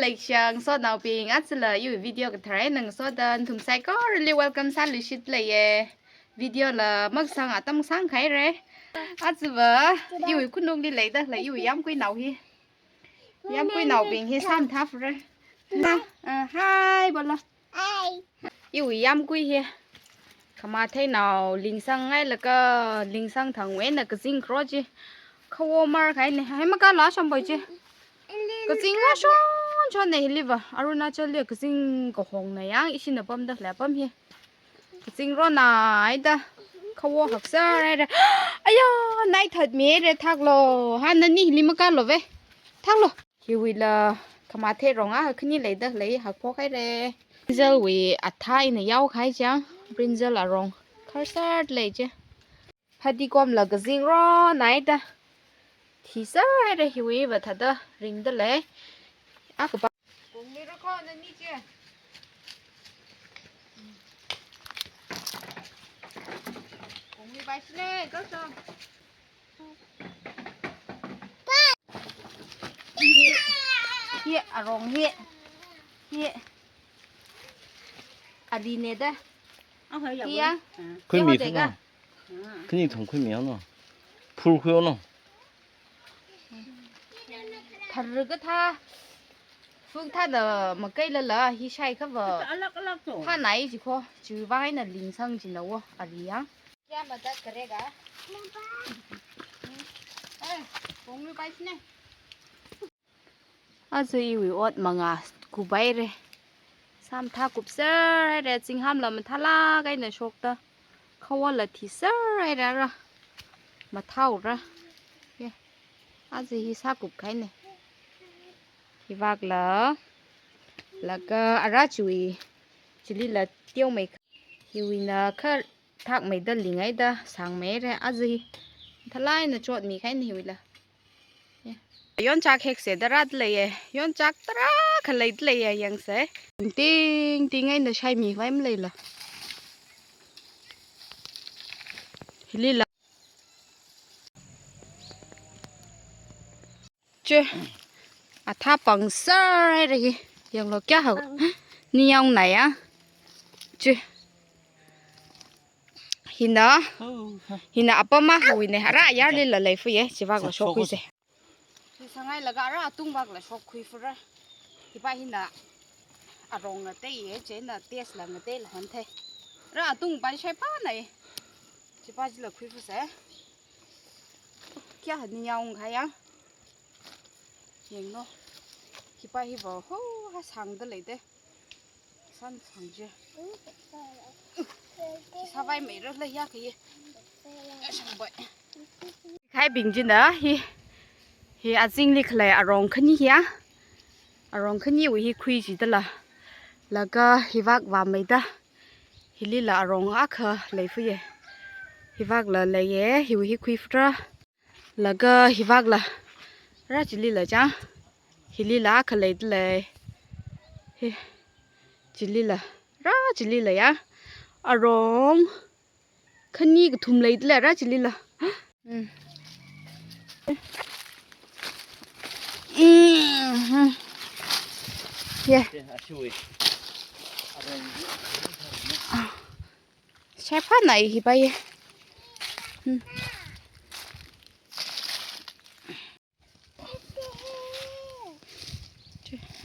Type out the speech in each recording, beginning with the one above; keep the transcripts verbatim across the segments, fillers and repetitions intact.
Leishang sotnaobing, ajala iwui video kathar eina ngasoda nathum saikorali welcome sāluishit leiya. Video la makasang atam sangkhaira. Ajava iwui khanukli leida lei iwui yamkuinao hi. Yamkuinaobing hi sāmathāra. Ah, hi, bolo. Hi. Iwui yamkui hi. Khamatheinao lingsang ngailaga lingsang thangwui eina kazing kro chi. Khawo markhaina. Hai makāla shamboi chi. Kazing rashon shonna hiliva. Arunachalli kazing kahongna yang ishina pamda lei apam hi. Kazing rona haida. Khawo hakser haira. Aya, naithatmihaira thaklo. Ha, nani hili makālo ve. Thaklo. Hiwuila khamathei rong a khani leida lei hakphok haira. Brinjal wui athā ina yaokhai chang. Brinjal arong kharsar lei chi. Phadikomla kazing rona haida. Thiser haira hiwuiva thāda ringda lei. Akapa. Kongli rako nani chi. Kongli bai shine, go so. Hi, hi, arong hi. Hi. Arineda. Hiya. Khuimi khuima. Khani thong khuimi ano. Phur khui ano. Tharga tha. Phung thāda makailala hi shaikhava. Alak alak to. Thanai jikho. Chiwui vang eina lingsang jina wo. Ariya. Kya madat karega? Eh, kongli bai shine. Aja iwui ot manga kup haira. Sāmathā kupser haira, zinghamla mathālāk eina shokta. Khawola thiser haira ra. Mathāura. Ye. Aja hi sākupkhaina. Hivākla. Laga ara chiwui. Chilila teomei. Hiwuina kha thakmeida linghaida sangmeira aja hi. Mathālāk eina chotmikhaina hiwuila. Yonchak hekse da rāda leiya. Yonchak tarākha leida leiya yangse. Tingting eina shaimivai maleila. Hilila. Che. Athā pangser haira hi. Yanglo kya hao. Ningyāng naya. Che. Hina. Hina apam ma huine. Ara ayarlila leifuye. Chivākla shokkhuise. Hi sāngailaga ara atungvākla shokkhui fura. Hipa hina arong ngateiye, chieina test la ngateila hon thei. Ara atung bai shaipanai. Chipa chila khuifuse. Kya hani yaung khaya. Yangno. Hipa hiva ho ha sangda leide. San sangje. Sāvaimeira la ya khaye. Shangbai. Khaibing china hi. Hi azingli khalei arong khani hiya. Arong khaniwui hi khui jidala. Laga hivāk vāmeida. Hilila arong akha leifuye. Hivākla leiye, hiwui hi khuifura. Laga hivākla. Rā chilila chang. Hilila akha leida lei. Hi. Chilila. Rā chilila ya. Arong. Khani kathum leida lei rā chilila. Mm. Mm. Yeah. Shaipanai hipa ye. Hmm.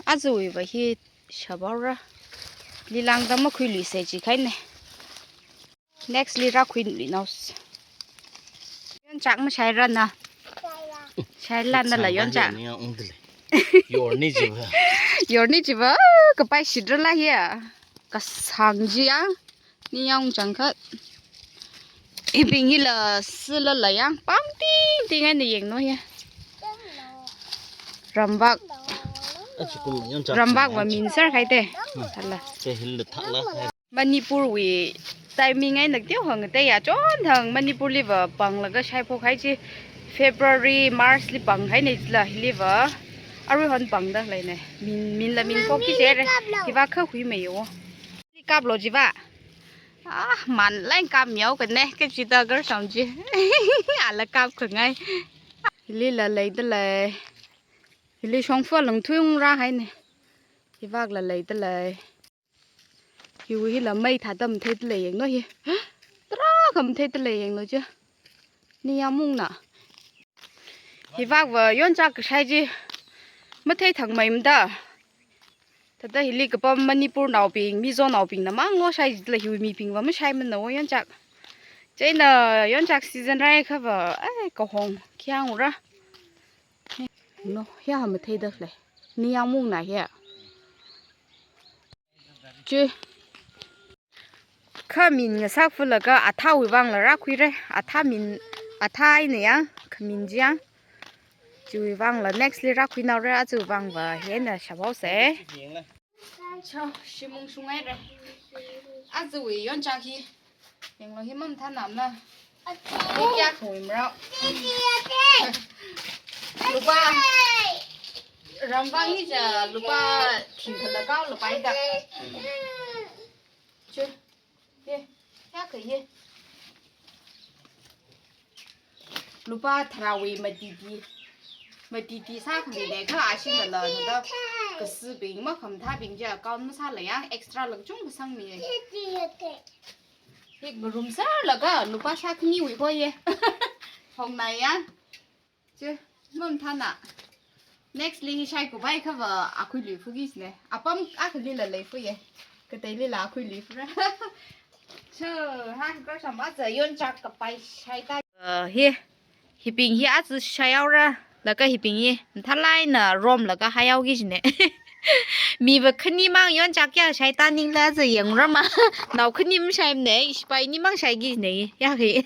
Azuiva hi shabaora. Lilangda makhuiluise jikhaine. Next li rākhuiluinaos. Yonchak mashairana. Shairana la yonchak. Yorni jiva. Yorni jiva. Kapai shidrala hiya. Kasang jiya. Ningyāng changkhat. Ibing hila sila layang pang tingting eina yangno ya. Ramvak. Ramvak va minser khaite. Thala. Manipur wui timing eina teo hang te ya chon thang Manipur liva panglaga shaiphok hai chi February, March li pang haine la hiliva. Arui hon pangda leine. Min, minla minphok ki jere. Hiva kha huimei yo. Li kaplo jiva. Ah, man lain kap miao kane, kachida gar sham ji. Ala kapkhangai. Hilila leida lei. Hili shongfa lungthui ungra haine. Hivakla leidalei. Hiwui hila mei thāda matheidalei yanglu hi. Tarākha matheidalei yanglu chi. Ningyāng mungna. Hivakva yonchak kashai chi mathei thangmeimada. Thāda hili kapam Manipurnaobing, Mizonaobingna mang lo shai jila hiwui mibingva mashaimana wo yonchak. Chieina yonchak season rāhaiakhava, ai, kahong khayāngra. No, hiya matheidalei. Ningyāng mungna hiya. Chi. Kha min ngasakfalaga athāwui vangla rākhuira. Athā min, athā eina yang, khamin chi yang. Chiwui vangla next li rākhuinaora, aja vangva hieina shāvaosa. Cho, shimung shungaira. Ajawui yonchak hi. Yanglu hi mamathānamna. Hi kayākha wui marao. Lupā. Ramvang hi cha lupā thing khala kao lupā hida. Chu. Ye. Kayākha ye. Lupā tharāwui matiti. Matiti sākhamina kha ashee lala nada. Kasibing makhamathābing chi account masāla yang extra lang chungkha sangmi. Hi ngarumserlaga lupā shākhaniwui hoye. Hongna yang. Chi, mamathāna. Next li hi shaikupaiakhava akhui lui phukisne. Apam akhalila leifuye. Kateilila akhui lui phura. Cho, ha, kar shamba za yonchak kapai shaida. Uh, hi, hibing hi aja shaihaora. Laga hibing hi, mathālāk eina romlaga haihaokisne. Miva khanimang yonchak kayā shaida ningla za yangrama. Nao khani mashaimane, shipai nimang shaikisne, ya hi.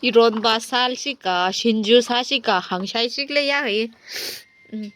Ironba sāshika, singju sāshika, hāngshai shikle ya hi. Mm.